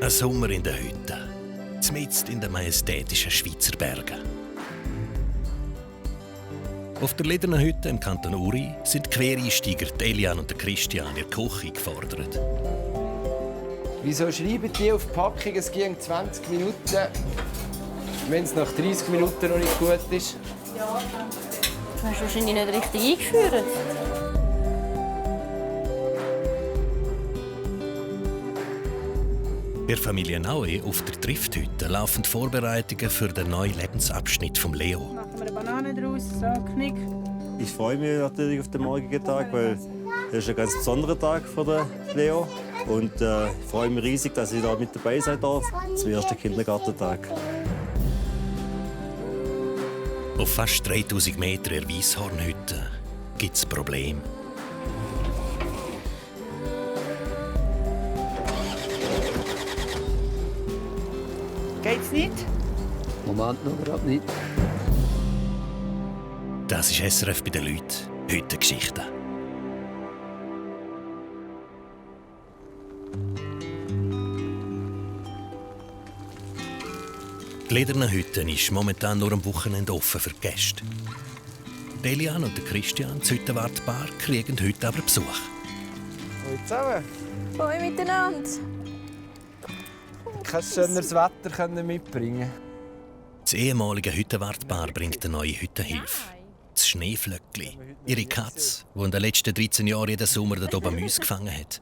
Ein Sommer in der Hütte, mitten in den majestätischen Schweizer Bergen. Auf der Lederner Hütte im Kanton Uri sind Quereinsteiger Eliane und Christian in der Küche gefordert. Wieso schreiben die auf die Packung, es ging 20 Minuten, wenn es nach 30 Minuten noch nicht gut ist? Ja, du hast wahrscheinlich nicht richtig eingeführt. Bei der Familie Naue auf der Trifthütte laufen die Vorbereitungen für den neuen Lebensabschnitt von Leo. Machen wir eine Banane draus, so, Knick. Ich freue mich natürlich auf den morgigen Tag, weil es ist ein ganz besonderer Tag für den Leo. Und ich freue mich riesig, dass ich da mit dabei sein darf zum ersten Kindergartentag. Auf fast 3000 Metern in der Weisshornhütte gibt es Probleme. Geht's nicht? Moment noch gerade nicht. Das ist SRF bei den Leuten. Heute Geschichten. Die Lederner Hütte ist momentan nur am Wochenende offen für die Gäste. Eliane und Christian, die Hüttenwartpaar, kriegen heute aber Besuch. Hallo zusammen. Hallo miteinander. Kein schöneres Wetter mitbringen. Das ehemalige Hüttenwartpaar bringt eine neue Hüttenhilfe. Das Schneeflöckli. Ihre Katze, die in den letzten 13 Jahren jeden Sommer da oben Mäuse gefangen hat.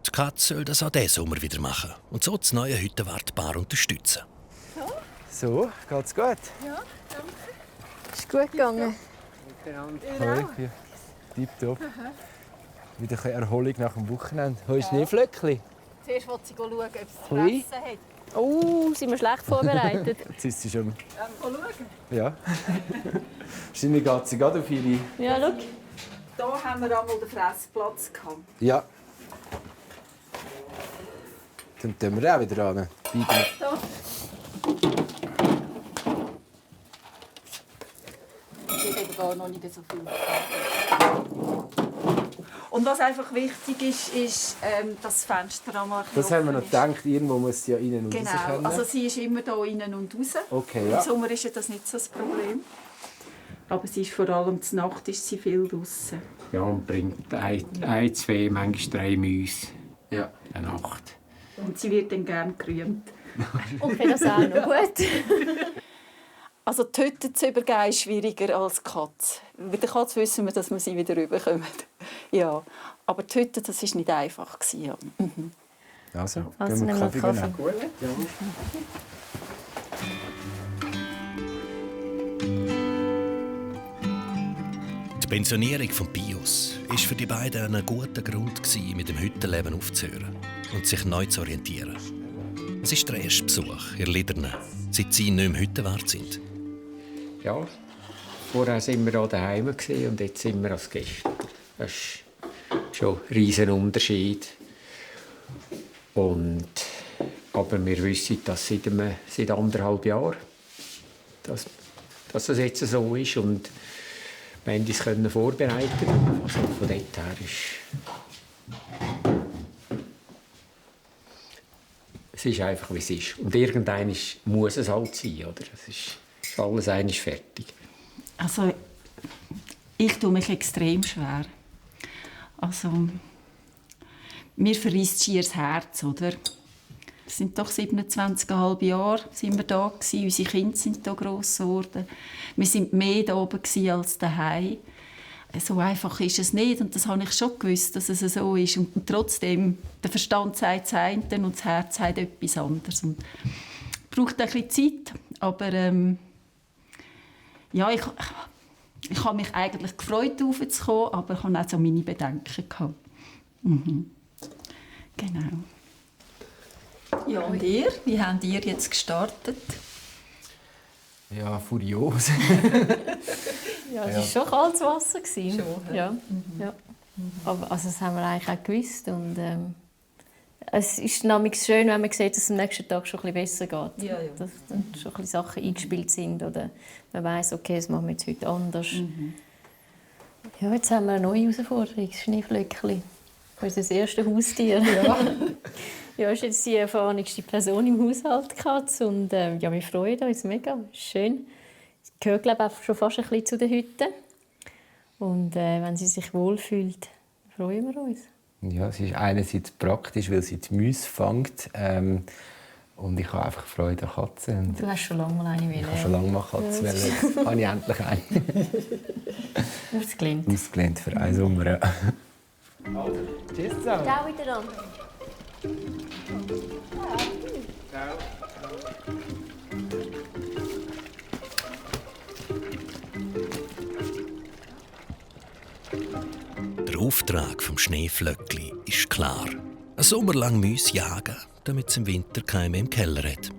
Die Katze soll das auch diesen Sommer wieder machen und so das neue Hüttenwartpaar unterstützen. So, geht's gut? Ja, danke. Ist gut gegangen. Hallo, ja. Tipptopp. Wieder ein bisschen Erholung nach dem Wochenende. Hallo, Schneeflöckli. Zuerst wollte sie schauen, ob es zu Hui. fressen hat. Oh, sind wir schlecht vorbereitet? Jetzt ist sie schon. Schauen. Ja. Wahrscheinlich geht sie gerade auf ihre. Ja, schau. Hier haben wir einmal den Fressplatz gehabt. Ja. Dann tun wir auch wieder an. Da. Ich habe gar noch nicht so viel. Und was einfach wichtig ist, dass das Fenster einmal Das haben wir noch offen ist. gedacht, irgendwo muss sie ja rein und raus Genau, können. also sie ist immer hier innen und raus. Okay, ja. Im Sommer ist ja das nicht so das Problem. Aber sie ist vor allem zur Nacht ist sie viel draußen. Ja, und bringt ein, zwei, manchmal 3 Mäuse Ja. in der Nacht. Und sie wird dann gerne gerühmt. Okay, das ist auch noch gut. Also die Hütte zu übergeben ist schwieriger als die Katze. Bei der Katze wissen wir, dass wir sie wieder rüberkommen. Ja, aber die Hütte, das war nicht einfach. Ja. Mhm. Also, Also gehen wir nehmen wir Kaffee Kaffee. nehmen. Die Pensionierung von Pius war für die beiden ein guter Grund, mit dem Hüttenleben aufzuhören und sich neu zu orientieren. Es ist der erste Besuch in Liedernen, seit sie nicht mehr Hüttenwart sind. Ja, vorher waren wir auch daheim und jetzt sind wir als Gäste. Das ist schon ein riesen Unterschied. Aber wir wissen, dass seit 1,5 Jahren dass das jetzt so ist. Und wir haben uns vorbereiten. Also von dort her es ist einfach, wie es ist. Und irgendwann muss es halt sein. Oder? Es ist alles einmal fertig. Also, ich tue mich extrem schwer. Also, mir verreisst schier das Herz, oder? Es sind doch 27,5 Jahre sind wir da gewesen. Unsere Kinder sind hier gross geworden. Wir sind mehr da oben als daheim. So einfach ist es nicht und das habe ich schon gewusst, dass es so ist. Und trotzdem, der Verstand sagt das eine und das Herz sagt etwas anderes. Und es braucht ein bisschen Zeit, aber ja, ich habe mich eigentlich gefreut, raufzukommen, aber ich hatte auch so meine Bedenken gehabt. Mhm. Genau. Ja, und ihr? Wie habt ihr jetzt gestartet? Ja, furios. Ja, es war schon kaltes Wasser. Schon, ja. Ja. Aber also, das haben wir eigentlich auch gewusst. Und, es ist nämlich schön, wenn man sieht, dass es am nächsten Tag schon ein bisschen besser geht. Ja, ja. Dass dann schon ein bisschen Sachen eingespielt sind. Oder man weiss, okay, das machen wir jetzt heute anders. Mhm. Ja, jetzt haben wir eine neue Herausforderung, das Schneeflöckli. Unser erstes Haustier. Ja. Ja, ist jetzt die erfahrenste Person im Haushalt, Katz. Und ja, wir freuen uns mega. Schön. Sie gehört, glaube ich, schon fast ein bisschen zu den Hütten. Und wenn sie sich wohlfühlt, freuen wir uns. Ja, es ist einerseits praktisch, weil sie die Mäuse fängt. Und ich habe einfach Freude an Katzen. Du hast schon lange mal eine Ich habe schon lange mal Katzen. Ja. Jetzt habe ich endlich eine. Ausgelehnt. Ausgelehnt für einen Sommer. Ja. Tschüss zusammen. Ciao miteinander. Der Auftrag vom Schneeflöckli ist klar. Ein Sommer lang Mäuse jagen, damit es im Winter keinen mehr im Keller hat.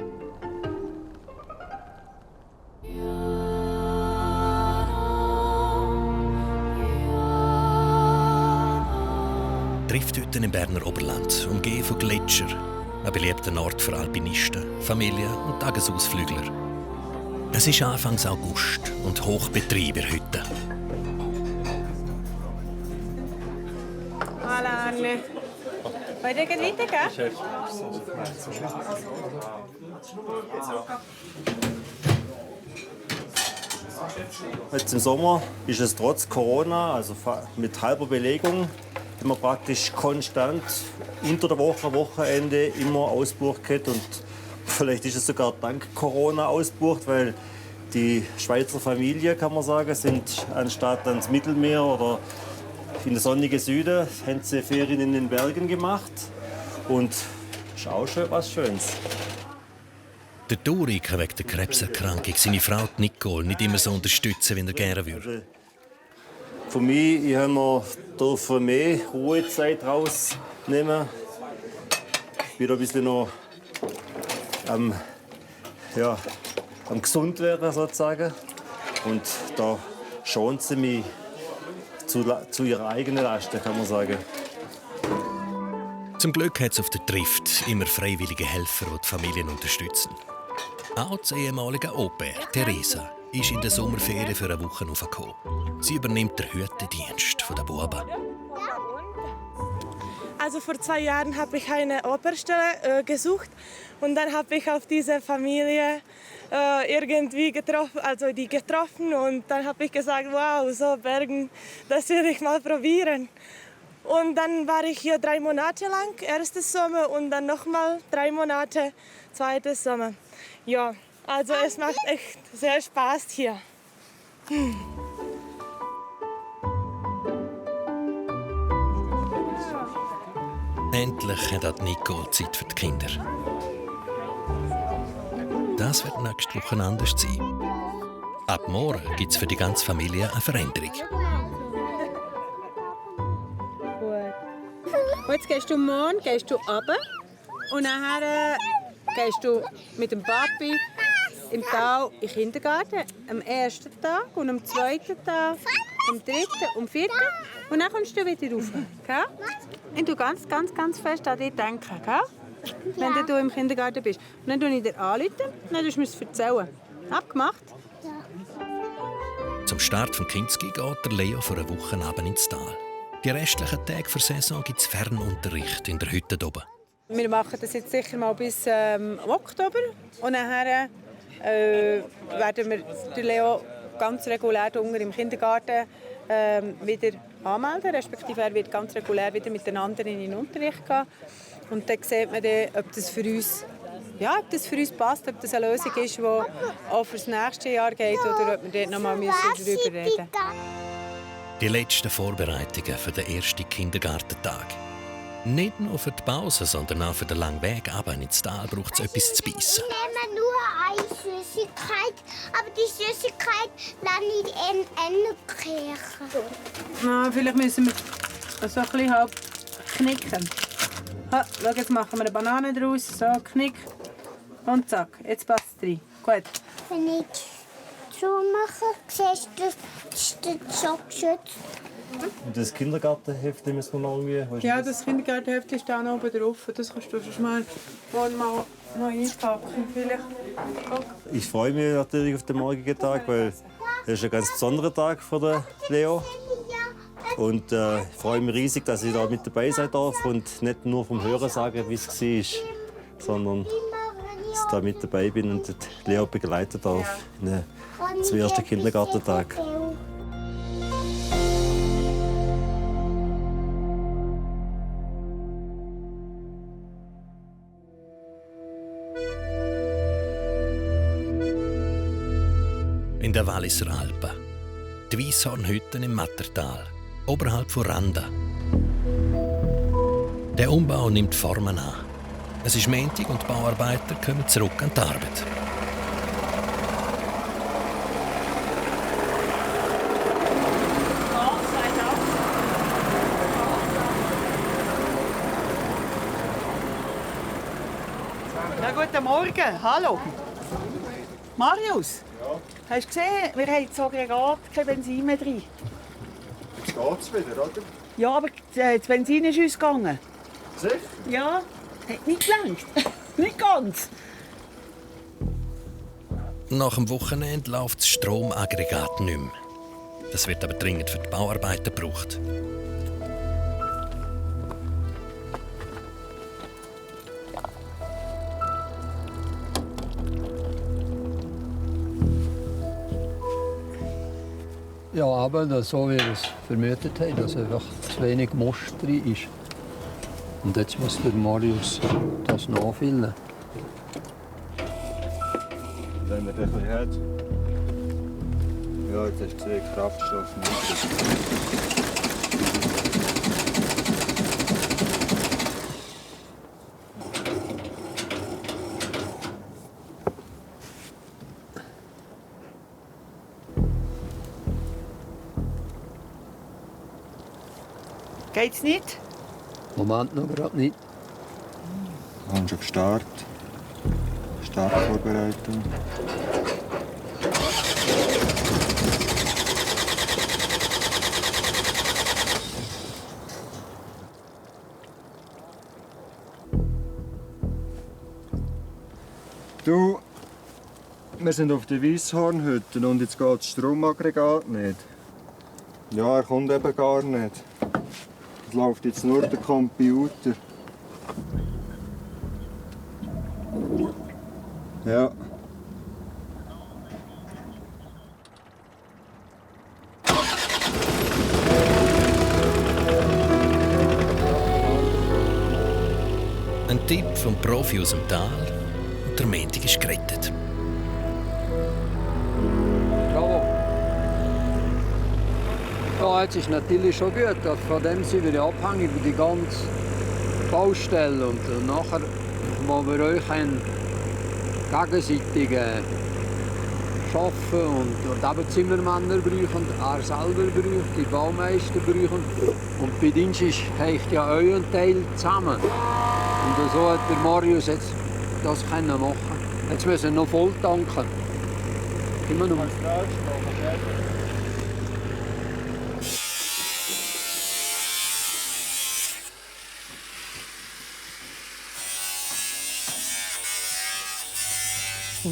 Trifthütten im Berner Oberland, umgeben von Gletschern. Ein beliebter Ort für Alpinisten, Familien und Tagesausflügler. Es ist Anfang August und Hochbetrieb in Hütten. Hallo Arne. Wollt ihr weitergehen? Jetzt im Sommer ist es trotz Corona, also mit halber Belegung, immer praktisch konstant unter der Woche, Wochenende immer ausgebucht hat. Und vielleicht ist es sogar dank Corona ausgebucht, weil die Schweizer Familien, kann man sagen, sind anstatt ans Mittelmeer oder in den sonnigen Süden, haben sie Ferien in den Bergen gemacht. Und das ist auch schon was Schönes. Der Duri kann wegen der Krebserkrankung seine Frau Nicole nicht immer so unterstützen, wie er gerne würde. Für mich, ich durfte mehr Ruhezeit rausnehmen. Ich bin ein bisschen noch am gesund werden, sozusagen. Und da schont sie mich zu ihrer eigenen Last, kann man sagen. Zum Glück hat es auf der Trift immer freiwillige Helfer, die die Familien unterstützen. Auch das ehemalige Au-pair, Theresa, ist in der Sommerferien für eine Woche aufgekommen. Sie übernimmt den Hüttendienst der Buben. Also vor 2 Jahren habe ich eine Au-pair-Stelle gesucht und dann habe ich auf diese Familie irgendwie getroffen und dann habe ich gesagt, wow, so Bergen, das will ich mal probieren. Und dann war ich hier 3 Monate lang, erstes Sommer und dann nochmal 3 Monate, zweites Sommer. Ja, also es macht echt sehr Spaß hier. Endlich hat auch Nicole Zeit für die Kinder. Das wird nächste Woche anders sein. Ab morgen gibt es für die ganze Familie eine Veränderung. Und jetzt gehst du morgen runter und nachher gehst du mit dem Papi im Tal in den Kindergarten am ersten Tag und am zweiten Tag, am dritten, am vierten und dann kommst du wieder rauf. Gell? Und du ganz, ganz, ganz fest an dich denken, gell? Wenn du im Kindergarten bist. Und dann rufe ich dir anrufen und dann musst du mir es erzählen. Abgemacht? Zum Start von Kinski geht der Leo für eine Woche abend ins Tal. Die restlichen Tage der Saison gibt es Fernunterricht in der Hütte oben. Wir machen das jetzt sicher mal bis Oktober. Und nachher werden wir den Leo ganz regulär unten im Kindergarten wieder anmelden. Respektive er wird ganz regulär wieder mit den anderen in den Unterricht gehen. Und dann sieht man dann, ob das für uns passt, ob das eine Lösung ist, die auch für das nächste Jahr geht oder ob wir dort noch mal darüber reden müssen. Die letzten Vorbereitungen für den ersten Kindergartentag. Nicht nur für die Pause, sondern auch für den langen Weg runter ins Tal braucht es etwas zu beißen. Ich nehme nur eine Süßigkeit, aber die Süßigkeit landet in einer Kirche. Na, vielleicht müssen wir so ein bisschen halb knicken. Schau, jetzt machen wir eine Banane draus, so, knick. Und zack, jetzt passt es rein. Gut. Wenn ich so mache, siehst du, das ist so geschützt. Und das Kindergartenheft müssen wir noch irgendwie... Ja, das Kindergartenheft ist da oben drauf. Das kannst du schon mal einpacken. Vielleicht. Ich freue mich natürlich auf den morgigen Tag, weil es ist ein ganz besonderer Tag für den Leo. Und ich freue mich riesig, dass ich da mit dabei sein darf und nicht nur vom Hören sagen, wie es war, sondern dass ich da mit dabei bin und Leo begleiten darf zum ersten Kindergartentag. In der Walliser Alpen. Die Weisshornhütten im Mattertal, oberhalb von Randa. Der Umbau nimmt Formen an. Es ist Montag und die Bauarbeiter kommen zurück an die Arbeit. Ja, guten Morgen. Hallo. Marius, hast du gesehen, wir haben jetzt Aggregat kein Benzin mehr drin. Jetzt geht's wieder, oder? Ja, aber das Benzin ist uns gegangen. Sicher? Ja, hat nicht gelangt. Nicht ganz. Nach dem Wochenende läuft das Stromaggregat nicht mehr. Das wird aber dringend für die Bauarbeiten gebraucht. Ja, aber so wie wir es vermutet haben, dass einfach zu wenig Most drin ist. Und jetzt muss der Marius das nachfüllen. Wenn er das ein hat. Ja, jetzt hast du gesehen, Kraftstoff nicht. Geht's nicht? Moment noch gerade nicht. Wir haben schon gestartet. Startvorbereitung. Du, wir sind auf der Weisshornhütte und jetzt geht das Stromaggregat nicht. Ja, er kommt eben gar nicht. Es läuft jetzt nur der Computer. Ja. Ein Tipp vom Profi aus dem Tal und der Montag ist gerettet. Bravo. Ja, jetzt ist natürlich schon gut. Von dem sind wir abhängig über die ganze Baustelle. Und nachher, wo wir euch gegenseitig arbeiten und eben Zimmermänner brauchen, er selber braucht, die Baumeister brauchen. Und bei uns hängt ja euer Teil zusammen. Und so hat der Marius jetzt das machen. Jetzt müssen wir noch voll tanken. Immer noch.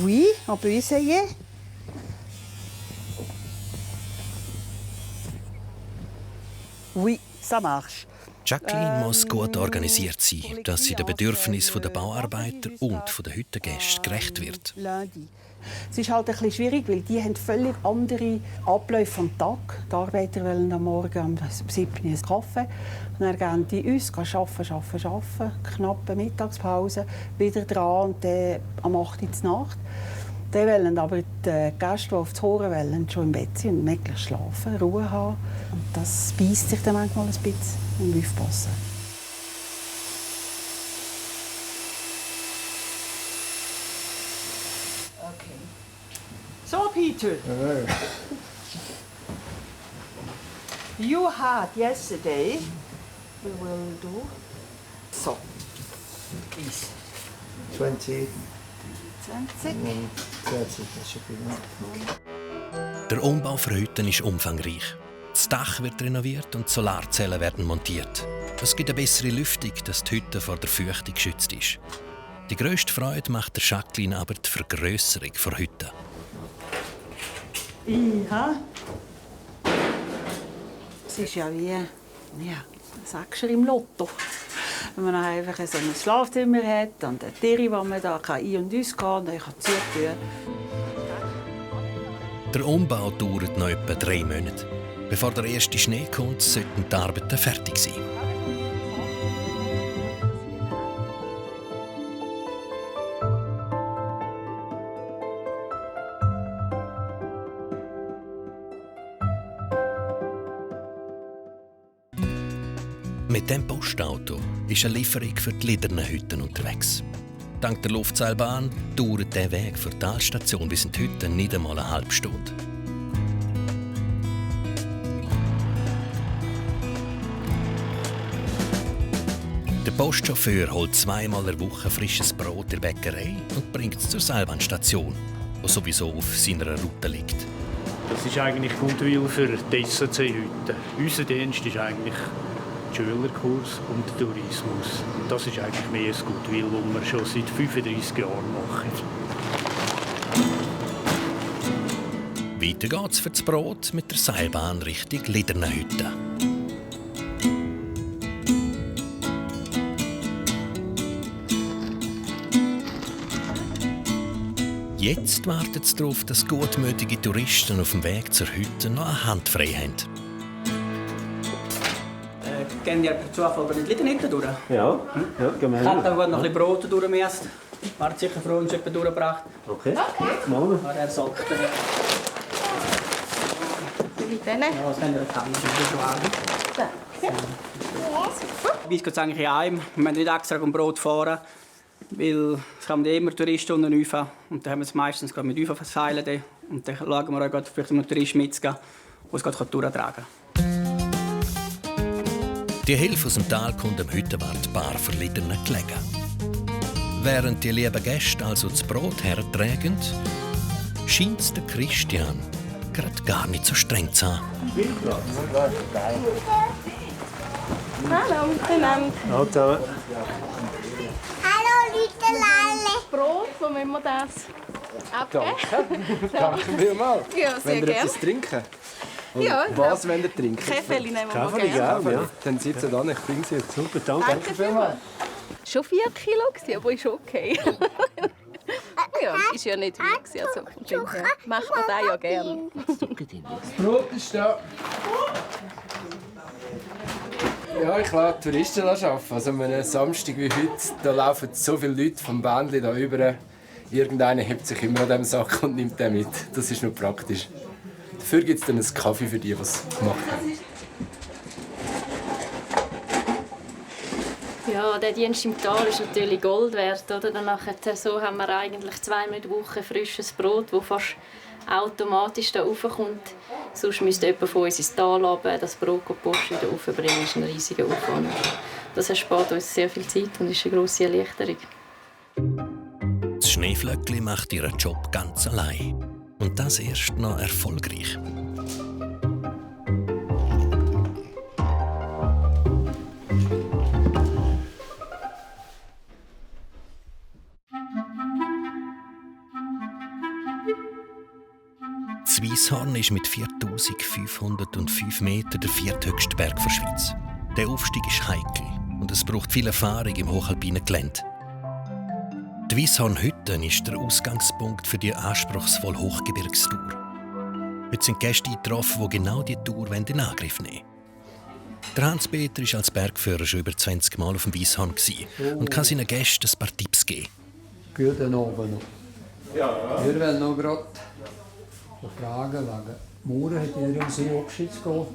Oui, on peut essayer. Oui, ça marche. Jacqueline muss gut organisiert sein, dass sie den Bedürfnissen der Bauarbeiter und der Hüttengäste gerecht wird. Es ist halt ein bisschen schwierig, weil die haben völlig andere Abläufe am Tag. Die Arbeiter wollen am Morgen um 7 Uhr einen Kaffee. Und dann gehen die uns arbeiten, knappe Mittagspause, wieder dran und dann am 8 Uhr Nacht. Dann wollen aber die Gäste, die auf das Hören wollen, schon im Bett sein und möglichst schlafen, Ruhe haben. Und das beißt sich dann manchmal ein bisschen und aufpassen. So, Peter. You had yesterday. We will do. So, please. 20. 20. Und 40, das ist gut. Der Umbau für Hütten ist umfangreich. Das Dach wird renoviert und Solarzellen werden montiert. Es gibt eine bessere Lüftung, dass die Hütte vor der Feuchtung geschützt ist. Die grösste Freude macht der Jacqueline aber die Vergrösserung der Hütte. Das ist ja wie Sechser im Lotto. Wenn man einfach so ein Schlafzimmer hat und eine Tiere, wo man da ein- und ausgehen kann und dann zutun. Der Umbau dauert noch etwa 3 Monate. Bevor der erste Schnee kommt, sollten die Arbeiten fertig sein. Mit dem Postauto ist eine Lieferung für die Lidernenhütten unterwegs. Dank der Luftseilbahn dauert der Weg für die Talstation bis in die Hütte nicht einmal eine halbe Stunde. Der Postchauffeur holt 2-mal in der Woche frisches Brot in der Bäckerei und bringt es zur Seilbahnstation, die sowieso auf seiner Route liegt. Das ist eigentlich Goodwill für die SAC-Hütte. Unser Dienst ist eigentlich Schülerkurs und Tourismus. Und das ist eigentlich mehr ein Goodwill, das wir schon seit 35 Jahren machen. Weiter geht's für das Brot mit der Seilbahn Richtung Lidernenhütte. Jetzt wartet es darauf, dass gutmütige Touristen auf dem Weg zur Hütte noch eine Hand frei haben. Gehen wir per Zufall durch die Lidernhütte durch? Ja, gehen wir Ich hätte noch ein bisschen Brot durchgemisst. War sicher froh, uns jemand durchgebracht. Okay. Machen wir. Er sagt, Wie denn? ja, was haben wir getan? Wie geht es eigentlich in einem? Wir müssen nicht extra um Brot fahren, weil es kommen immer Touristen unten rauf. Und dann haben wir es meistens mit rauf verseilen. Und dann schauen wir auch vielleicht einen Touristen mitzugehen, der es durchtragen kann. Die Hilfe aus dem Tal kommt dem Hüttenwart Bar für Liderne gelegen. Während die lieben Gäste also das Brot hertragen, scheint es der Christian gerade gar nicht so streng zu haben. Hallo miteinander. Hallo zusammen. Hallo, Lütelalle. Brot, wo müssen wir das abgeben? Danke vielmals. Ja, sehr Wollen wir gerne. etwas trinken? Und Ja, was wollt ihr trinken? Kaffee nehmen wir mal Kaffee, gerne. ja. Dann sitzen da, ich bringe sie jetzt. Super, Danke vielmals. Schon 4 Kilo, aber ist okay. Ja, ist ja nicht viel. Also, von dem her macht man das ja gerne. Das Brot ist da. Ja, ich lasse die Touristen arbeiten. Also an einem Samstag wie heute, da laufen so viele Leute vom Bändli da über. Irgendeiner hebt sich immer an diesem Sack und nimmt den mit. Das ist noch praktisch. Dafür gibt es dann einen Kaffee für die, die es gemacht haben. Ja, der Dienst im Tal ist natürlich Gold wert. Oder? So haben wir eigentlich 2-mal in der Woche frisches Brot, das fast automatisch da raufkommt. Sonst müsste jemand von uns ins Tal runter, das Brot Post wieder raufbringen. Das ist ein riesiger Aufwand. Das erspart uns sehr viel Zeit und ist eine grosse Erleichterung. Das Schneeflöckli macht ihren Job ganz allein. Und das erst noch erfolgreich. Das Weisshorn ist mit 4505 Metern der vierthöchste Berg der Schweiz. Der Aufstieg ist heikel und es braucht viel Erfahrung im hochalpinen Gelände. Die Weisshornhütte ist der Ausgangspunkt für die anspruchsvolle Hochgebirgstour. Heute sind Gäste eingetroffen, die genau diese Tour in Angriff nehmen wollen. Der Hans-Peter war als Bergführer schon über 20 Mal auf dem Weisshorn und kann seinen Gästen ein paar Tipps geben. Guten Abend noch. Ja. Wir wollen noch gerade fragen, wegen morgen hat ihr im See Abschied gehabt.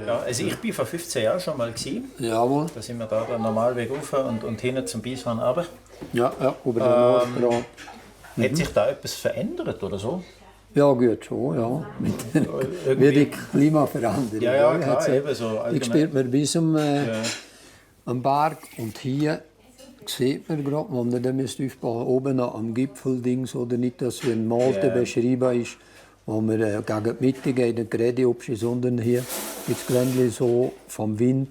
Ja, also ich war vor 15 Jahren schon mal. Jawohl. Da sind wir da den Normalweg rauf und hinten zum Weisshorn runter. Ja, über den Nordstraat. Hat sich da etwas verändert oder so? Ja, gut schon, ja. Mit der Klimaveränderung. Ja, klar, eben so. Ich spürt man bis am Berg und hier sieht man gerade, wo man dann aufbauen oben am Gipfeldings oder nicht, dass wie ein Malte beschrieben ist, wo man gegen die Mitte geht, nicht gerade abschied, sondern hier gibt es Gelände so vom Wind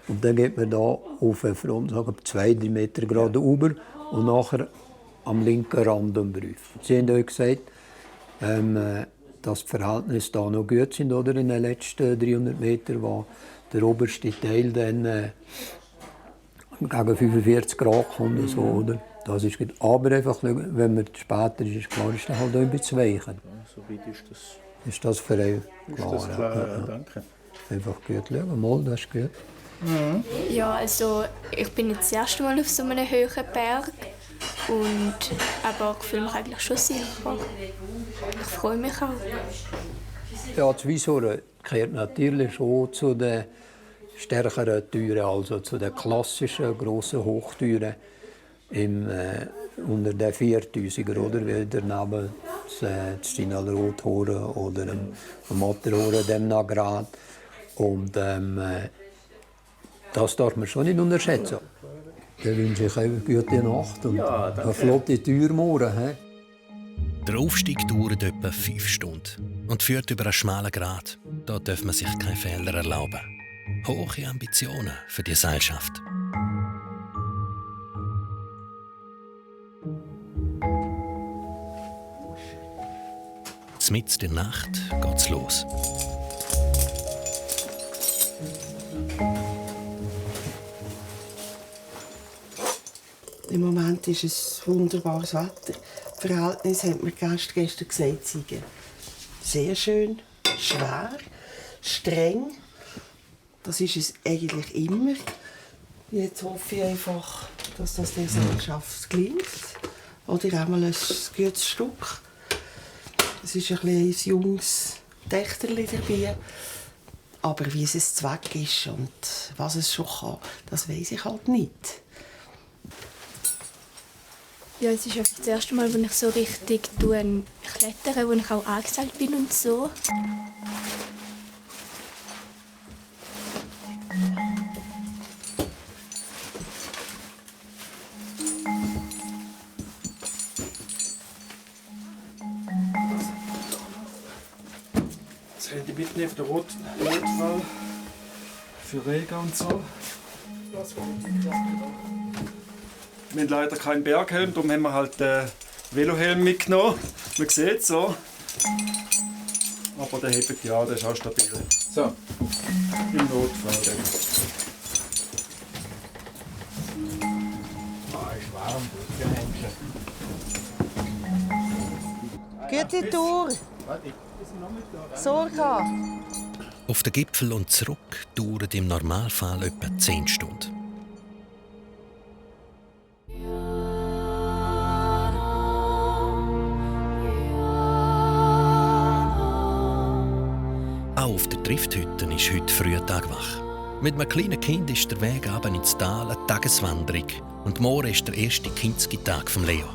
und dann geht man da auf eine Front, sagen 2-3 Meter gerade über und nachher am linken Rand am Brief. Sie haben euch gesagt, dass die Verhältnisse da noch gut sind, oder, in den letzten 300 Metern, wo der oberste Teil dann gegen 45 Grad kommt. Und so, oder? Das ist gut. Aber einfach, wenn man später ist, klar, ist dann halt auch ein bisschen weicher. So weit ist das. Ist das für euch klar? Ist das klar? Ja, danke. Einfach gut schauen, mal, das ist gut. Mhm. Ja, also ich bin jetzt das erste Mal auf so einem hohen Berg aber ich fühle mich eigentlich schon sicher. Ich freue mich auch. Ja, das Wiesor gehört natürlich schon zu den stärkeren Türen, also zu den klassischen grossen Hochtüren unter den 4000er, oder? Weil daneben das Stinalrothorn oder ein Matterhorn dem Grad. Und das darf man schon nicht unterschätzen. Dann wünsche ich euch eine gute Nacht und eine flotte Tür morgen. Der Aufstieg dauert etwa 5 Stunden und führt über einen schmalen Grat. Da darf man sich keine Fehler erlauben. Hohe Ambitionen für die Seilschaft. Mitten in der Nacht geht's los. Im Moment ist es wunderbares Wetter. Das Verhältnis hat mir gestern gesagt, sei sehr schön, schwer, streng. Das ist es eigentlich immer. Jetzt hoffe ich einfach, dass das der Gesellschaft gelingt. Oder einmal ein gutes Stück. Es ist ein junges Dächterli dabei. Aber wie es Zweck ist und was es schon kann, das weiss ich halt nicht. Ja, es ist einfach das erste Mal, wo ich so richtig klettere, wo ich auch angestellt bin und so. Das Handy mitnehmen, der Notfall für Regen und so. Wir haben leider keinen Berghelm, darum haben wir halt den Velohelm mitgenommen. Man sieht es so. Aber der hebt ja, der ist auch stabil. So, im Notfall dann. Ist warm, gute Tour. Sorge. Auf den Gipfel und zurück dauert im Normalfall etwa 10 Stunden. Auch auf der Drifthütte ist heute Frühtag wach. Mit einem kleinen Kind ist der Weg runter ins Tal eine Tageswanderung. Und morgen ist der erste Kinski-Tag von Leo.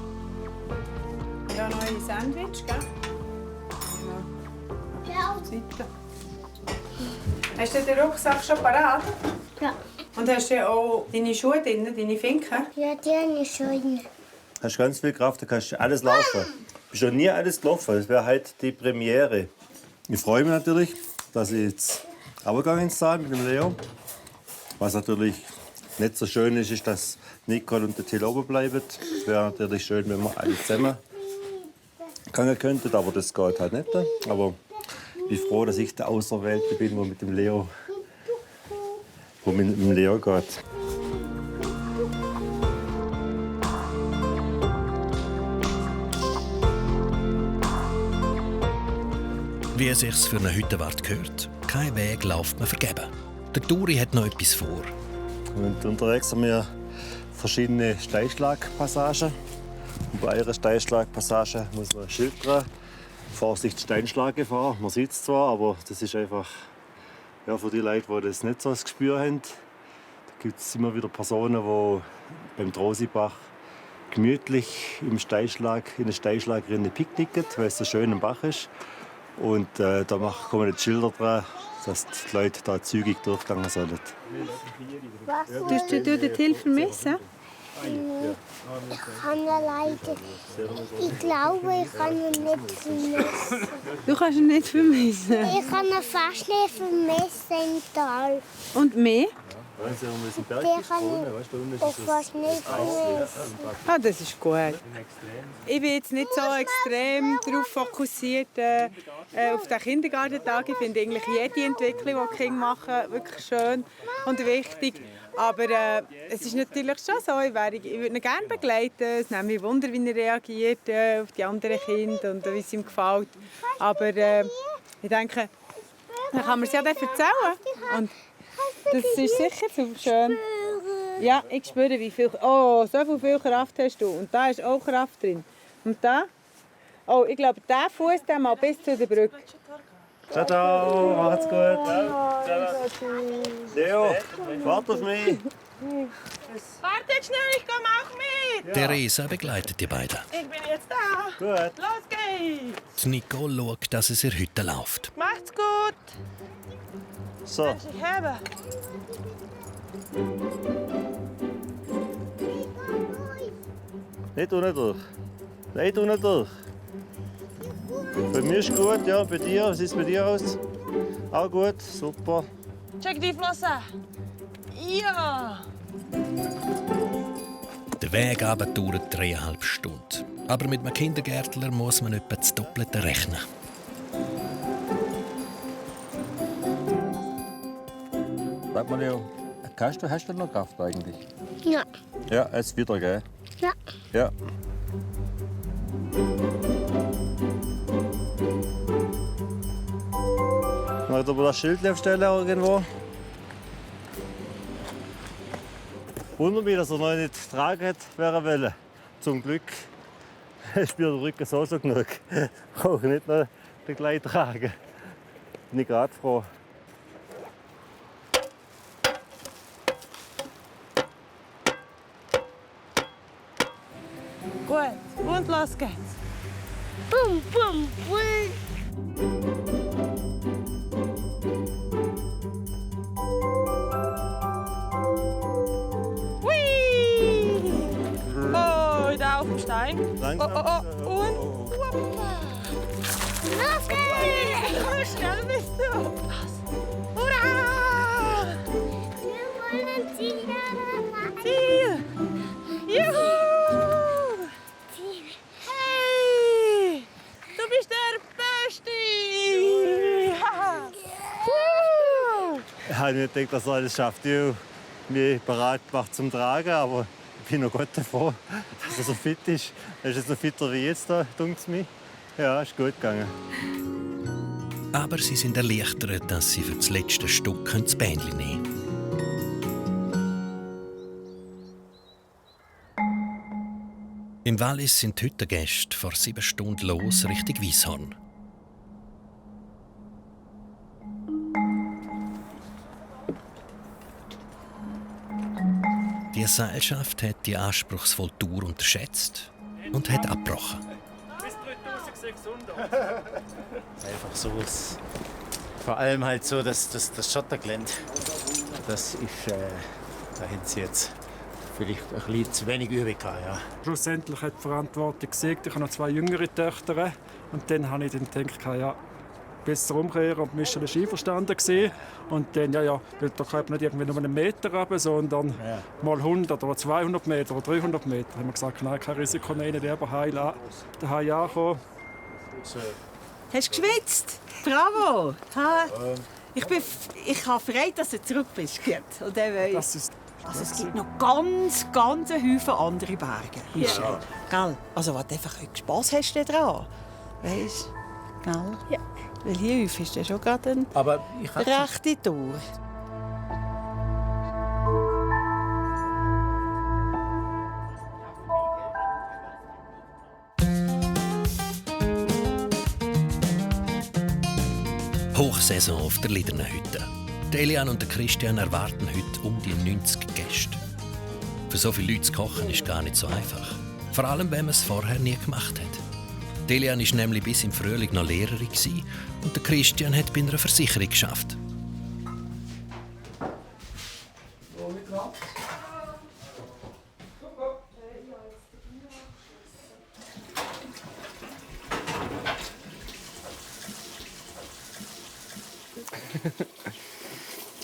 Ja, noch ein Sandwich, gell? Ja. Hast du den Rucksack schon parat? Ja. Und hast du auch deine Schuhe drin, deine Finken? Ja, die habe ich schon. Du hast ganz viel Kraft, du kannst alles laufen. Du bist noch nie alles gelaufen. Das wäre halt die Premiere. Ich freue mich natürlich, dass ich jetzt runtergegangen bin mit dem Leo. Was natürlich nicht so schön ist, ist, dass Nicole und der Till oben bleiben. Es wäre natürlich schön, wenn wir alle zusammen gehen könnten, aber das geht halt nicht. Aber ich bin froh, dass ich der Auserwählte bin, der mit dem Leo geht. Wie es sich für einen Hüttenwart gehört, kein Weg läuft man vergeben. Der Touri hat noch etwas vor. Und unterwegs haben wir verschiedene Steinschlagpassagen. Und bei einer Steinschlagpassage muss man ein Schild dran. Vorsicht, Steinschlaggefahr. Man sieht es zwar, aber das ist einfach für die Leute, die das nicht so das Gespür haben. Da gibt es immer wieder Personen, die beim Drosibach gemütlich in den Steinschlagrinne picknicken, weil es so schön im Bach ist. Und da kommen die Schilder dran, dass die Leute da zügig durchgehen sollen. Tust du den Till vermissen? Ich kann ihn leider. Ich glaube, ich kann ihn nicht vermissen. Du kannst ihn nicht vermissen? Ich kann ihn fast nicht vermissen im Tal. Und mehr? Also, wir sind Berggesprungen, weißt du, unten ist das das ist gut. Ich bin jetzt nicht so extrem darauf fokussiert auf den Kindergartentag. Ich finde eigentlich jede Entwicklung, die Kinder machen, wirklich schön und wichtig. Aber es ist natürlich schon so, ich würde ihn gerne begleiten. Es nimmt mich Wunder, wie er reagiert auf die anderen Kinder und wie es ihm gefällt. Aber ich denke, dann kann man es ja dann erzählen. Und das ist sicher so schön. Ja, ich spüre, wie viel... Oh, so viel Kraft hast du. Und da ist auch Kraft drin. Und da? Oh, ich glaube, der Fuß mal bis zu der Brücke. Ciao, ciao, macht's gut. Leo, warte auf mich. Wartet schnell, ich komme auch mit. Theresa begleitet die beiden. Ich bin jetzt da. Gut. Los geht's. Die Nicole schaut, dass es ihr heute läuft. Macht's gut. So. Ich habe. Nicht unten durch. Nicht unten durch. Bei mir ist gut, ja. Bei dir, wie sieht es bei dir aus? Auch gut, super. Check die Flosse. Ja. Der Weg runter dauert 3,5 Stunden. Aber mit einem Kindergärtler muss man etwa das Doppelte rechnen. Sag mal, Leo, hast du noch Kraft eigentlich? Ja. Ja, jetzt wieder, gell? Ja. Ja. Wollt ihr das Schild aufstellen irgendwo? Wundert mich, dass er noch nicht tragen hat, wäre wollen. Zum Glück ist mir der Rücken so genug. Ich brauche nicht noch den gleich tragen. Bin ich gerade froh. Gut, und los geht's. Bum, bum, bum. Hui! Oh, da auf dem Stein. Langsam. Oh. Und hoppa. Los geht's! Wie schnell bist du? Hurra! Wir wollen Ziel. Ziel! Juhu! Hey! Du bist der Beste! Ich habe nicht gedacht, dass er alles schafft. Ich habe mich bereit gemacht zum Tragen, aber ich bin noch Gott davor, dass er so fit ist. Er ist so fitter wie jetzt, denkt es mir. Ja, ist gut gegangen. Aber sie sind erleichtert, dass sie für das letzte Stück das Bändchen nehmen können. Im Wallis sind die Hüttengäste vor 7 Stunden los Richtung Weisshorn. Die Seilschaft hat die anspruchsvolle Tour unterschätzt und hat abgebrochen. Bis 3600. Einfach so. Vor allem halt so das Schottergelände. Das ist, da haben sie jetzt vielleicht ein bisschen zu wenig Übung gehabt, ja. Schlussendlich hat die Verantwortung gesiegt. Ich habe noch 2 jüngere Töchter. Und dann habe ich dann gedacht, ja, besser umkehren und mich schon einverstanden gesehen. Und dann, ja, weil da kommt nicht irgendwie nur einen Meter runter, sondern mal 100 oder 200 Meter oder 300 Meter. Da haben wir gesagt, nein, kein Risiko nehmen, lieber heil ankommen. Hast du geschwitzt? Bravo! Ha. Ich habe frei, dass du zurück bist. Gut. Und dann Das ist also es gibt noch ganz einen Haufen andere Berge. Ja. Gell? Also was einfach Spass hast du daran? Weißt du? Gell? Ja. Weil hier häufig ist ja schon gerade eine Aber ich rechte Tour. Hochsaison auf der Liedernhütte. Eliane und Christian erwarten heute um die 90 Gäste. Für so viele Leute zu kochen ist gar nicht so einfach. Vor allem, wenn man es vorher nie gemacht hat. Eliane war nämlich bis im Frühling noch Lehrerin und der Christian hat bei einer Versicherung geschafft.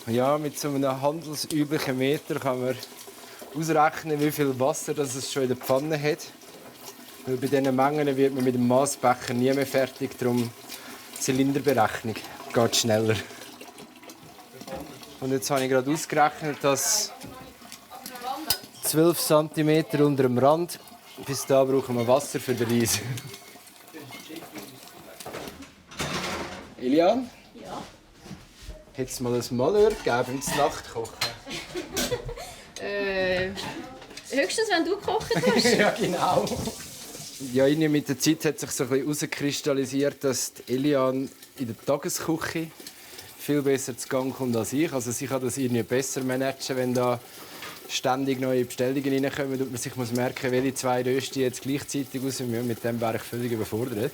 Ja, mit so einem handelsüblichen Meter kann man ausrechnen, wie viel Wasser das es schon in der Pfanne hat. Weil bei diesen Mengen wird man mit dem Maßbecher nie mehr fertig. Darum Zylinderberechnung geht schneller. Und jetzt habe ich gerade ausgerechnet, dass 12 cm unter dem Rand, bis da brauchen wir Wasser für den Reis. Elian? Ja? Hätte es mal ein Malheur gegeben ins Nachtkochen? Höchstens, wenn du gekocht hast. Ja, genau. Ja, irgendwie mit der Zeit hat sich so ein bisschen herauskristallisiert, dass Elian in der Tagesküche viel besser zu Gang kommt als ich. Also sie kann das irgendwie besser managen, wenn da ständig neue Bestellungen reinkommen und man sich muss merken, welche 2 Rösti jetzt gleichzeitig raus müssen. Mit dem wäre ich völlig überfordert.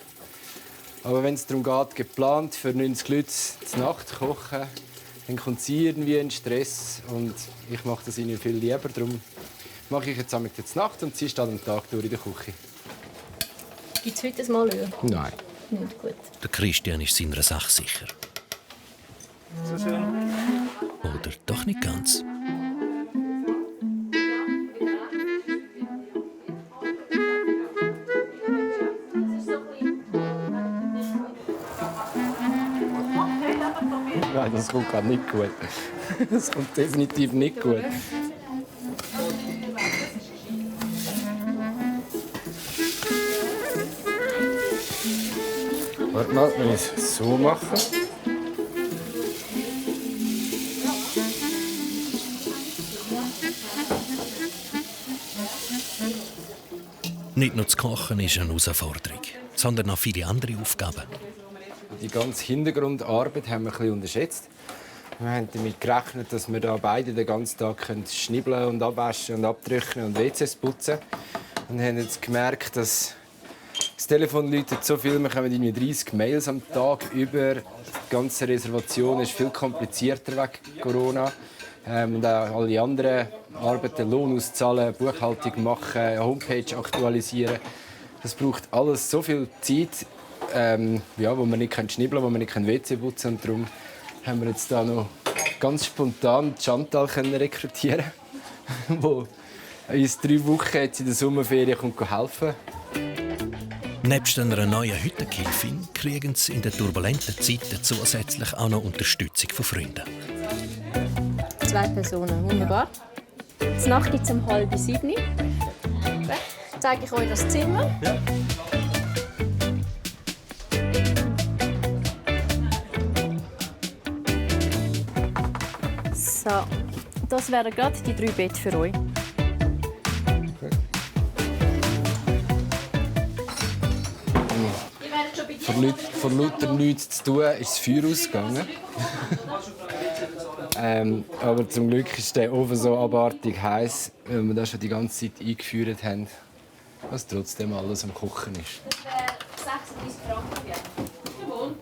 Aber wenn es darum geht, geplant für 90 Leute zur Nacht zu kochen, dann kommt sie irgendwie in Stress und ich mache das ihnen viel lieber. Darum mache ich jetzt zur Nacht und sie steht am Tag durch in der Küche. Gibt es heute ein Malheur? Nein. Nicht gut. Der Christian ist seiner Sache sicher. Oder doch nicht ganz. Nein, das kommt gerade nicht gut. Das kommt definitiv nicht gut. Warte mal, wenn ich es so mache. Nicht nur das Kochen ist eine Herausforderung, sondern auch viele andere Aufgaben. Die ganze Hintergrundarbeit haben wir ein bisschen unterschätzt. Wir haben damit gerechnet, dass wir da beide den ganzen Tag schnibbeln und abwaschen und abtrocknen und WCs putzen. Und haben jetzt gemerkt, dass das Telefon läutet so viel, wir bekommen irgendwie 30 Mails am Tag über. Die ganze Reservation ist viel komplizierter wegen Corona. Und auch alle anderen Arbeiten, Lohn auszahlen, Buchhaltung machen, Homepage aktualisieren. Das braucht alles so viel Zeit, wo man nicht schnibbeln kann, wo man nicht WC putzen kann. Und darum haben wir jetzt da noch ganz spontan Chantal rekrutieren, die uns 3 Wochen jetzt in der Sommerferien helfen kann. Nebst einer neuen Hüttengehilfin kriegen sie in den turbulenten Zeiten zusätzlich auch noch Unterstützung von Freunden. 2 Personen, wunderbar. Die Nacht gibt es um 6:30. Okay. Zeige ich euch das Zimmer. Ja. So, das wären gerade die 3 Betten für euch. Von lauter nichts zu tun ist das Feuer ausgegangen. Aber zum Glück ist der Ofen so abartig heiß, weil wir das schon die ganze Zeit eingeführt haben, dass trotzdem alles am Kochen ist. 36 Franken, ja. Jawohl.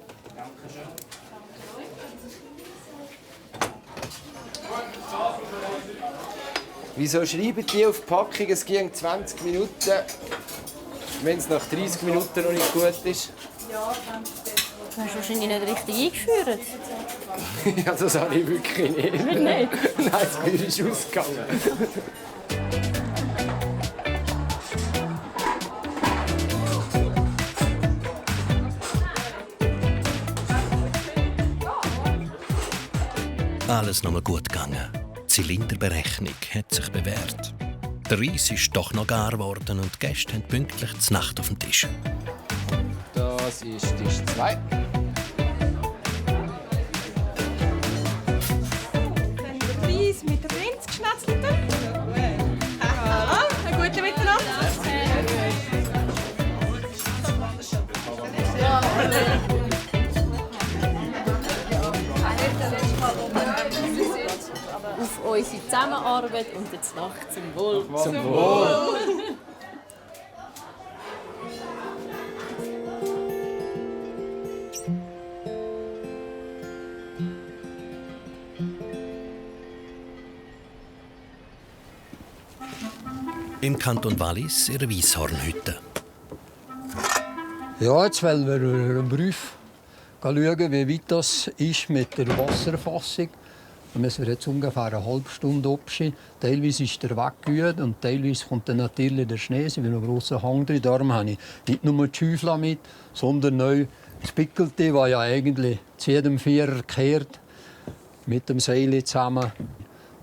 Wieso schreiben die auf die Packung, es ging 20 Minuten, wenn es nach 30 Minuten noch nicht gut ist? Du hast wahrscheinlich nicht richtig eingeführt. Ja, das habe ich wirklich nicht. Nicht? Nein, das Feuer ist ausgegangen. Alles nochmal gut gegangen. Die Zylinderberechnung hat sich bewährt. Der Reis ist doch noch gar geworden und die Gäste haben pünktlich die Nacht auf dem Tisch. Das ist Tisch 2. Reis mit Rind geschnetzelten. Hallo, eine gute Mitternacht. Auf unsere Zusammenarbeit und jetzt Nacht zum Wohl. Zum Wohl. Im Kanton Wallis ihre Weisshornhütte. Ja, jetzt wollen wir einen Brief schauen, wie weit das ist mit der Wasserfassung. Da müssen wir jetzt ungefähr eine halbe Stunde abschieben. Teilweise ist der Weg gut und teilweise kommt dann natürlich der Schnee. Es ist ein grosser Hang drin. Darum habe ich nicht nur die Schäufel mit, sondern auch das Pickelte, das ja eigentlich zu jedem Vierer kehrt, mit dem Seil zusammen.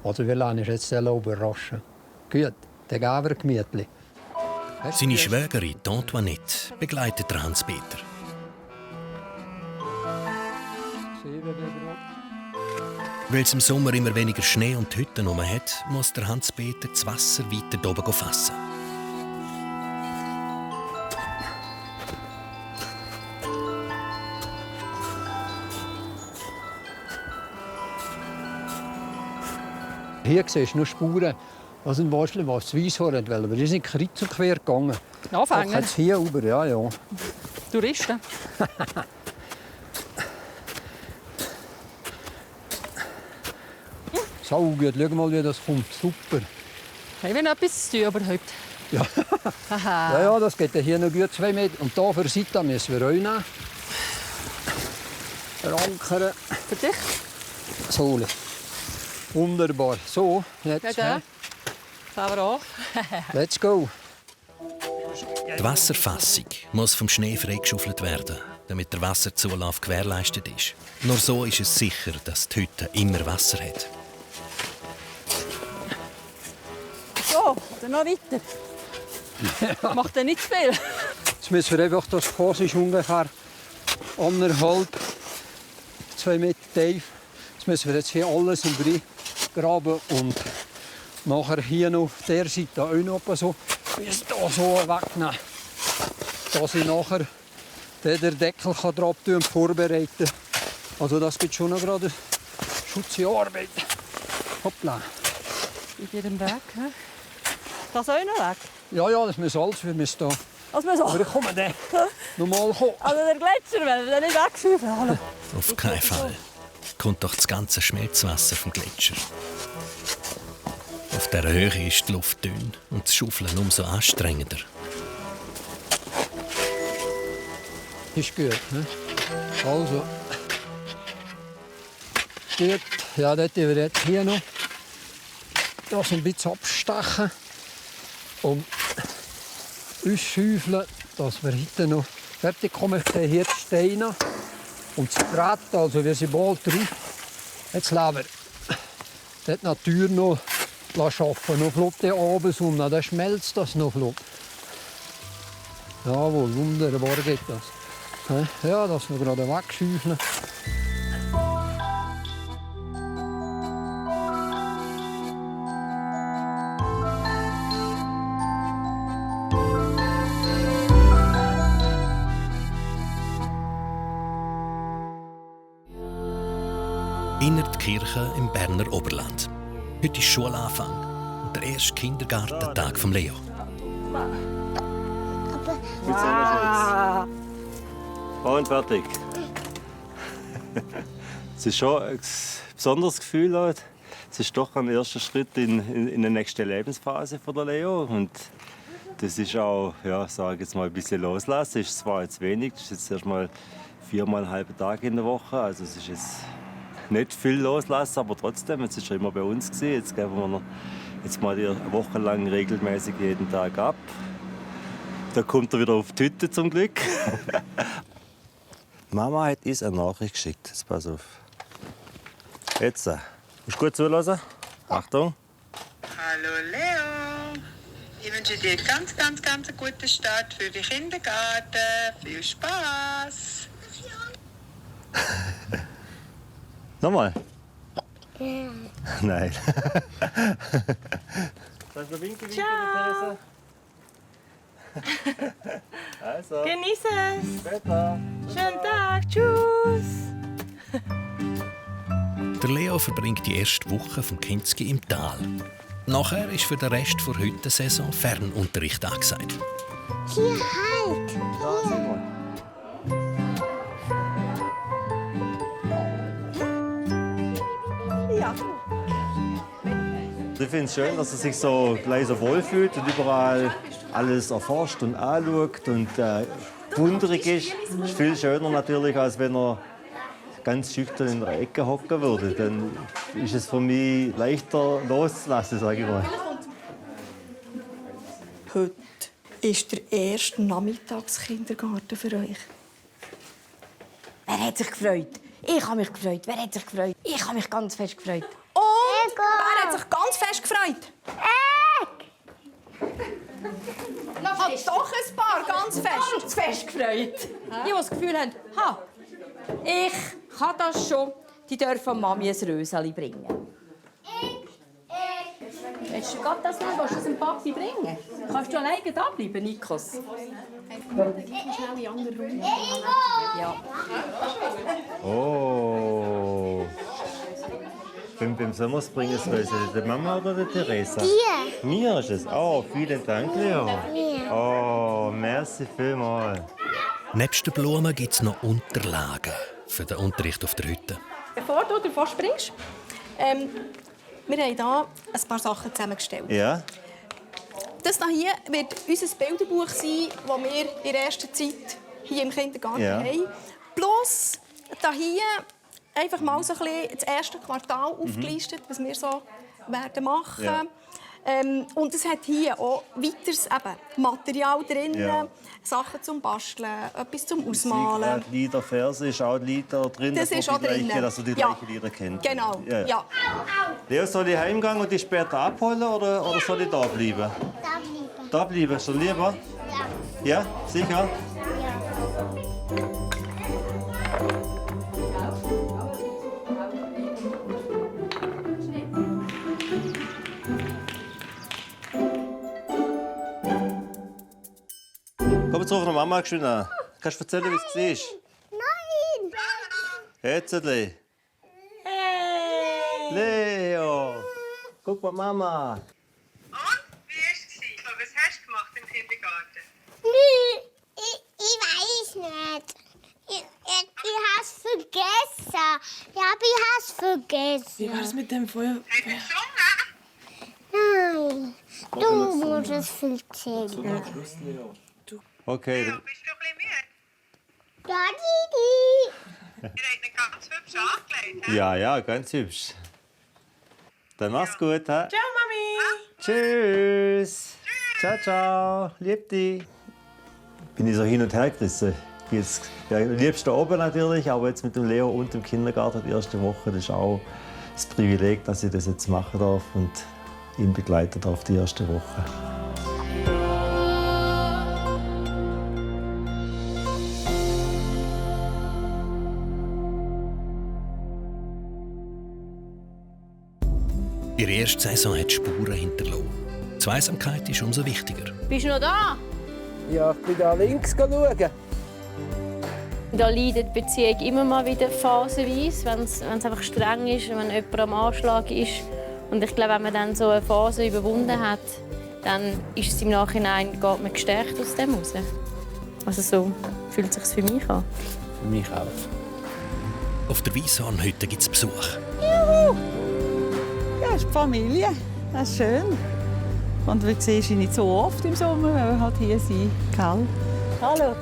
Also wir lassen uns jetzt überraschen. Gut, dann gehen wir gemütlich. Seine Schwägerin Antoinette begleitet Hans-Peter. Weil es im Sommer immer weniger Schnee und Hütten herum hat, muss der Hans-Peter das Wasser weiter oben fassen. Hier siehst du nur Spuren, was ein Waschel, was das Weisshorn hat, aber die sind kreuz und quer gegangen. Anfänger? Jetzt hier rüber, ja. Touristen? So gut, schau mal, wie das kommt. Super. Haben wir noch etwas zu tun überhaupt? Ja. Ja, das geht hier noch gut 2 Meter. Und hier für die Seite müssen wir auch nehmen. Verankern. Für dich? So. Wunderbar. So, jetzt. Ja, fahren wir an. Let's go. Die Wasserfassung muss vom Schnee freigeschaufelt werden, damit der Wasserzulauf gewährleistet ist. Nur so ist es sicher, dass die Hütte immer Wasser hat. So, dann noch weiter. Ja. Macht er nicht zu viel? Jetzt müssen wir einfach, das Fass ist ungefähr 1,5, 2 Meter tief. Jetzt müssen wir jetzt hier alles im Brei graben und nachher hier noch auf der Seite auch noch so, hier so wegnehmen. Dass ich nachher den Deckel drauf tun und vorbereiten kann. Also das gibt schon noch gerade Schutzarbeit. Hoppla. In jedem Weg, hä? Das auch noch weg? Ja, das muss alles. Wir müssen da. Das muss auch. Aber ich komme dann. Normal kommen. Also der Gletscher, wenn wir den nicht wegschaufeln. Auf keinen Fall. Kommt doch das ganze Schmelzwasser vom Gletscher. Auf dieser Höhe ist die Luft dünn und das Schaufeln umso anstrengender. Ist gut. Ne? Also. Gut. Ja, dort wir jetzt hier noch. Das ein bisschen abstechen. Und ausschäufeln, dass wir heute noch fertig kommen. Hier die Steine und das Brett, also wir sind bald drauf. Jetzt lassen wir dort die Natur noch arbeiten, noch flott die Abendsonne, dann schmelzt das noch flott. Jawohl, wunderbar geht das. Ja, das noch gerade wegschäufeln. Inner die Kirche im Berner Oberland. Heute ist Schulanfang und der erste Kindergartentag von Leo. Und fertig. Es ist schon ein besonderes Gefühl. Es ist doch ein erster Schritt in die nächste Lebensphase von der Leo. Und das ist auch, ja, sage ich jetzt mal, ein bisschen loslassen. Es ist zwar jetzt wenig, es ist jetzt erst mal 4,5 Tage in der Woche. Also es ist jetzt nicht viel loslassen, aber trotzdem, jetzt ist er immer bei uns gewesen. Jetzt geben wir noch jetzt mal eine Woche lang regelmäßig jeden Tag ab. Da kommt er wieder auf die Hütte zum Glück. Mama hat uns eine Nachricht geschickt. Jetzt pass auf. Jetzt. Musst du gut zuhören? Achtung. Hallo Leo. Ich wünsche dir ganz einen guten Start für den Kindergarten. Viel Spaß. Nochmal? Nein. Kannst du winken, Theresa? Also. Genieße es. Später. Schönen Tag. Tschüss. Der Leo verbringt die erste Woche vom Kinski im Tal. Nachher ist für den Rest der Hüttensaison Fernunterricht angesagt. Hier halt. Ja. Ich finde es schön, dass er sich so gleich so wohlfühlt und überall alles erforscht und anschaut und wunderig ist. Es ist viel schöner natürlich, als wenn er die ganz schüchtern in der Ecke hocken würde, dann ist es für mich leichter loszulassen, sage ich mal. Heute ist der erste Nachmittagskindergarten für euch. Wer hat sich gefreut? Ich habe mich gefreut. Wer hat sich gefreut? Ich habe mich ganz fest gefreut. Und wer hat sich ganz fest gefreut? Hat doch ein paar ganz fest gefreut. Die, die das Gefühl haben, ich kann das schon, die dürfen Mami ein Röseli bringen. Willst du gerade das nehmen? Willst du es dem Papi bringen? Kannst du alleine da bleiben, Nikos? Schnell in die andere Runde. Ja. Oh. Beim Sommersbringersröseli, der Mama oder der Theresa? Dir. Mir ist es. Oh, vielen Dank, Leo. Mir. Oh, merci vielmals. Nebst den Blumen gibt es noch Unterlagen für den Unterricht auf der Hütte. Bevor du davor springst, wir haben hier ein paar Sachen zusammengestellt. Ja? Das hier wird unser Bilderbuch sein, das wir in der ersten Zeit hier im Kindergarten haben. Plus hier einfach mal so ein bisschen das erste Quartal aufgelistet, was wir so werden machen. Ja. Und es hat hier auch weiteres Material drin, Sachen zum Basteln, etwas zum Ausmalen. Lieder, Verse, ist auch Lieder drin, Das ist auch drin. dass du die gleichen Lieder kennst. Genau, ja. Leo, soll ich heimgehen und dich später abholen oder soll ich da bleiben? Da bleiben. Da bleiben, ist dir lieber? Ja. Ja, sicher? Komm jetzt ruf noch Mama geschwind an. Kannst du erzählen, wie es war? Nein! Hetzeli. Hey! Leo! Guck mal, Mama. Und? Wie war es? Was hast du gemacht im Kindergarten? Ich weiß nicht. Ich habe es vergessen. Ja, aber ich habe es vergessen. Wie war es mit dem Feuer? Hast du gesungen? Nein, du musst es erzählen. Okay. Bist du ein bisschen müde? Da, Didi. Ihr habt ihn ganz hübsch angelegt. Ja, ganz hübsch. Dann mach's gut, ha? Ciao, Mami. Tschüss. Ciao, ciao. Lieb dich. Bin ich so hin und her gerissen. Jetzt, ja, liebst da oben natürlich, aber jetzt mit dem Leo und dem Kindergarten die erste Woche, das ist auch das Privileg, dass ich das jetzt machen darf und ihn begleiten darf die erste Woche. Ihre erste Saison hat Spuren hinterlassen. Die Zweisamkeit ist umso wichtiger. Bist du noch da? Ja, ich bin da links schauen. Da leidet die Beziehung immer mal wieder phasenweise, wenn es einfach streng ist, wenn jemand am Anschlag ist. Und ich glaube, wenn man dann so eine Phase überwunden hat, dann ist es im Nachhinein, geht man gestärkt aus dem raus. Also so fühlt es sich für mich an. Für mich auch. Auf der Weisshornhütte gibt es Besuch. Juhu! Ja, das ist die Familie. Das ist schön. Und wir sehen sie nicht so oft im Sommer, weil wir halt hier sind. Gell? Hallo.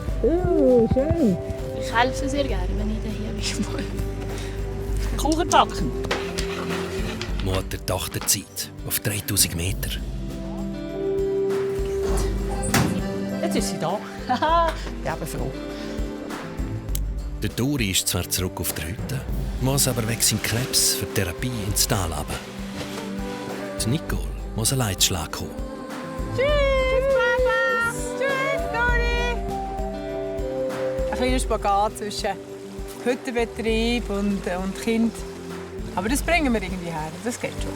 Schön. Ich helfe sehr gerne, wenn ich hier bin. Kuchen backen. Mutter-Tochter-Zeit auf 3000 Meter. Jetzt ist sie da. Haha, ich bin froh. Der Dori ist zwar zurück auf der Hütte, muss aber wegen seinem Krebs für die Therapie ins Tal runter. Die Nicole muss einen Leitschlag kommen. Tschüss, Papa! Tschüss, Dori! Ein kleiner Spagat zwischen Hüttenbetrieb und Kind. Aber das bringen wir irgendwie her, das geht schon.